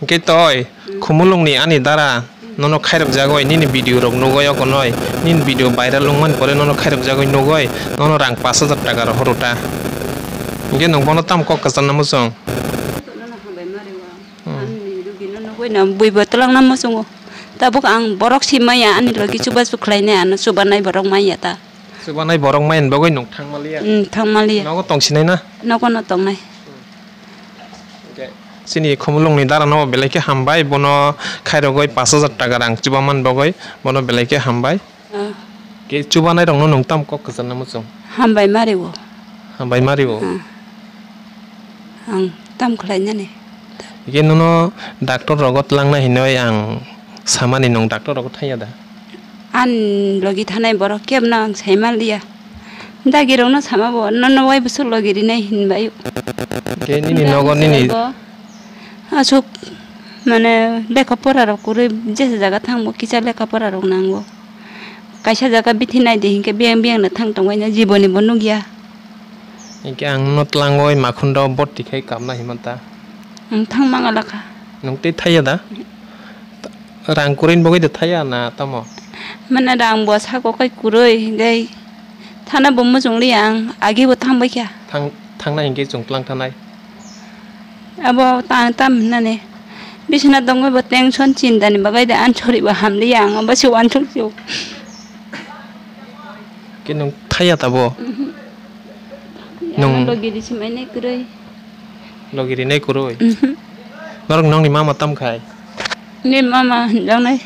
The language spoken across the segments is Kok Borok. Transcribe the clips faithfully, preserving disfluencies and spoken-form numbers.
Hwnkhe toi, Khumulwngni ani dara nono khairokjagwi, nini video rok nugwi okonoi, nini video viral wngmani pore nono khairokjagwi nugwi, nono rang pash hajar taka rok horota. Hwnkhe nwng bono tamo kok kwcharna muchung? Nono hambai ma rwo. Hmm. Ani rugino nugwi no buibo twlangna muchungo. Tabuk ang borok si maya ani logi chubachu khlainai, ano chubanai borok maya ta. Chubanai borok maya ni bagwi nwng thangmaliya? Hmm, thangmaliya. Nogo tongsinai na? Nogo no tongnai. Hwnkhe chini Khumulwngni dara no belai khe hambai, bono khairogwi pash hajar taka rang chubamani bagwi bono belai khe hambai. Ah. Khe chubanairokno nwng tamo kok kwcharna muchung? Hambai ma rwo. Hambai ma rwo. Ah. Ang tamo khlainani? Hwnkhe nono doctor rogo twlangna hinwi ang samani, nwng doctor rogo thangya da? Ani logi thanai borok kebno ang saima liya. Dagirokno sama bo, nono wai bwswk logi rinai hinbai. Hwnkhe nini nogo nini aswk, mane, lekha pora rok kwrwi jesa jaga thangbo kisa lekha pora rok nango. Kaisa jaga bithi naidi hinkhe biyang biyang no thang tongbaino, jiboni bo nukya. Hinkhe ang no twlangwi Makhunda o borti khai kamna himanta. Ang thang mangala kha. Nwng tei thaiya da? Rang kwrwini bagwi da thaiya na tamo? Mane rang bo sako kai kwrwi, hinkhe thana bo muchung liya ang, agi bo thang bai kha. Thang, thangna hinkhe chwng twlang thanai. Abo ta-, tam hinani bisina tongwi bo tension chinta ni bagwi de ansori bo hamliya ang, abo se uansuk se. Khe nwng thaiya tabo? Mhm. Nwng ano logi risi mai nai kwrwi. Logi rinai kwrwi? Mhm. Norok nokni mama tam khai? Ni mama hinjaknai.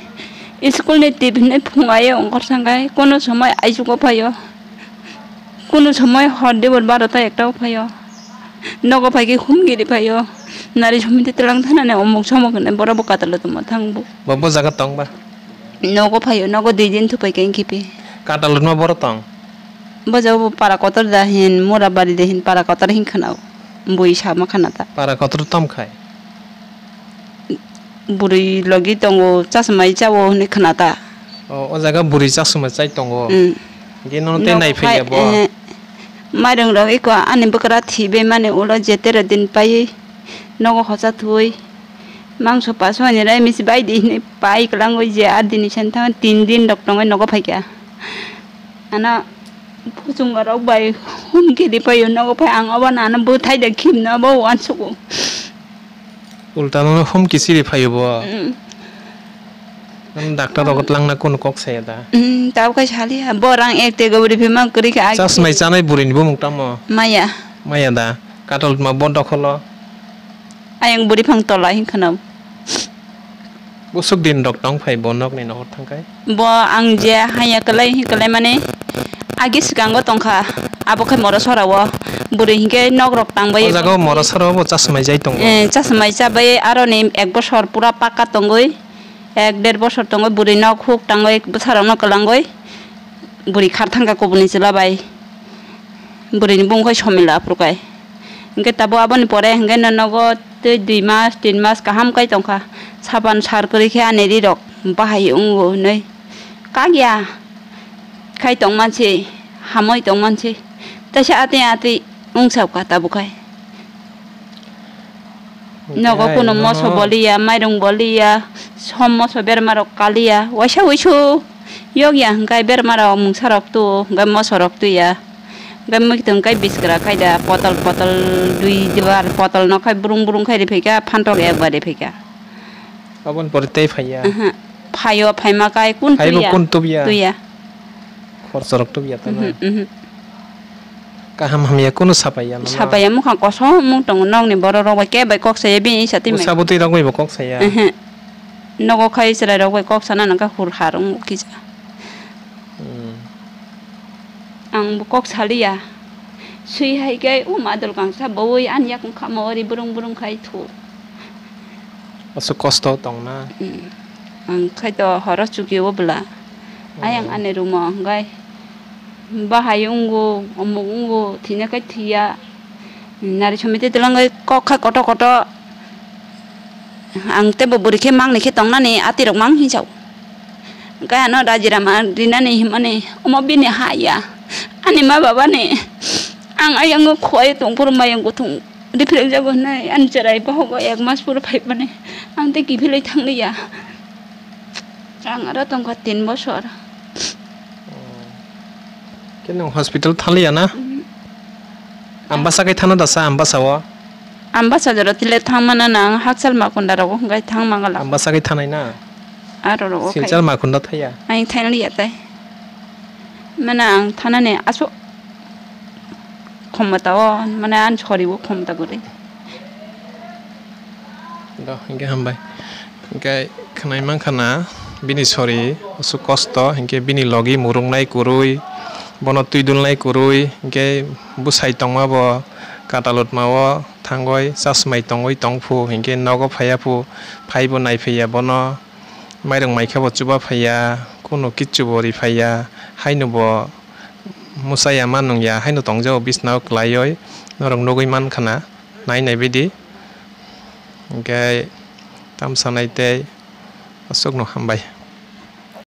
School ni tip hinwi phung ayo ongkhor sangkhai. Kono somoi aichugo phaio. Kunu somoi hor dibor barota ekta o phaio. Nogo phaikhe humgiri phaio. Nari somite twlang thanani omok somok hinwi borok bo katalo tongma thangbo. Bo, bo jaga tong ba? Nogo phaio, nogo dui din thuphaikhe wngkhe phi. Katalo tongma borok tong? Bo jaga bo para kotor da hin, mura bari da hin, para kotor hin khwnao. Bui sama khna ta. Para kotor tom khai? Bwrwi logi tongo, chasmai chao hwnwi khna ta. O, o jaga bwrwi chasmai chai tongo. Mm. Hwnkhe nono tei naiphaiya bo? Nogo khai, eh, mairung rok eko ani bwkra thwi bai mani ulo jetere din paiwi nogo hocha thuwi mangso paso ani rai misi bai di hwnwi pai kwlangwi je aa dini sani thango tin din rok tongwi nogo phaikha. Ano puchungo rok bai humkhe di phaio nogo phai ang obo nano bwthai da khimno obo uansugo. Ulta nono humki siri phaio bo. Mm. Nang doctor rogo twlangna kunu kok saya da? Mm, tabo khai saliya. Bo rang ek tega bwrwi phima kwrwi khe agi. Chasmai chanai bwrwini bumung tamo? Maya. Maya da. Katal ma bo dokholo? Ayang bwrwi phang tola hin khwnam. Busuk din rok tong phai bo nokni nohor thangkhai? Bo ang je haya kwlai hin kwlai mani agi swkango tongkha. Abo khai moro sora o bwrwi hinkhe nok rok tangbai. O jaga o moro sora o bo chasmai jai tongo. Eh, chasmai chabai aroni ek bosor pura pakka tongwi, ek der bosor tongwi bwrwi nok huk tangwi bwsarok no kwlangwi bwrwi khar thangkha kubuni chwla bai. Bwrwini bumung khai somila aphuru khai. Hinkhe tabuk aboni pore hinkhe no nogo tei dui mas, tin mas kaham kai tongkha. Sapan sar kwrwi khe ani rirok bahai wngo hwnwi. Kagya khai tongmansi, hamwi tongmansi. Teisa atwi atwi wngsao kha tabuk khai. Nogo kuno moso boliya, mairung boliya, som moso berma rok kaliya, waisa wuisu yokya hwnkhe berma rok mungsa rok tu, hwnkhe moso rok tuya, hwnkhe muitu hwnkhe biskra khaida potol potol dui dubar potol no khai brung brung khai riphaikha, phantok ekbar riphaikha. Aboni pore tei phaiya? Aha. Phaio, phaima kai kun tuya? Kun tuya? Tuya. Khorchorok tubya tamo? Mhm, mhm. Kaham hamya kunu sapaiya nono? Sapaiya, mukhang kosom wng tongo, nokni borok rok bai kebo kok saya, bini isa twi mai. Usa bwtwi rok bai bo kok saya? Mhm. Nogo khai chwrai rok bai kok sana nangkha hur har wng kisa. Hmm. Ang bo kok saliya. Swi hai khe, um, adol kangsa bowoi ani yakung kha ma ori brung brung khai thu. Aswk kosto tongna. Mm. Ang khai to horo chukio bwla. Ayang ani room o hwnkhe bahai wngo, omuk wngo, thwina khai thwiya. Nari somite twlangwi kok kha koto koto. Ang teibo bwrwi khe mangni khe tongnani atirok mang hinjao. Hwnkhe ano rajirama rinani hinmani omo bini ha ya. Ani ma babani ang ayang khuwai tongphuru mayung kuthung. Riphlai jago hinwi ani chwrai bohogo ek mas puro phaimani. Ang tei kiphilwi thangliya. Ang aro tongkha tin bosor. Khe nwng hospital thangliya na? Mhm. Ambasa khe thana dasa, Ambasa o? Ambasa jora tile thangmana na, ang hakchal makunda rogo hwnkhe thangmangala. Ambasa khe thanai na? Aro rogo khai. Silchar makunda thaya? Ang thangliya tai. Mana ang thanani aswk khomota o, mane ani sori o khomota kwrwi. Do, hinkhe hambai. Hinkhe khwnai mankha na bini sori aswk kosto, hinkhe bini logi murungnai kwrwi, bono twi dulnai kwrwi, hinkhe bwsai tongma bo katalotma o thangwi chasmai tongwi tongphu, hinkhe nogo phaiya phu, phaibo naiphaiya bono, mairung maikhe bo chuba phaiya, kunu kichu bo ri phaiya, haino bo Mwsaya ma nungya haino tongjago bisnao kwlaiwi norok nugwi mankha na, nai nai bidi. Hinkhe tamsanai tei aswkno hambai.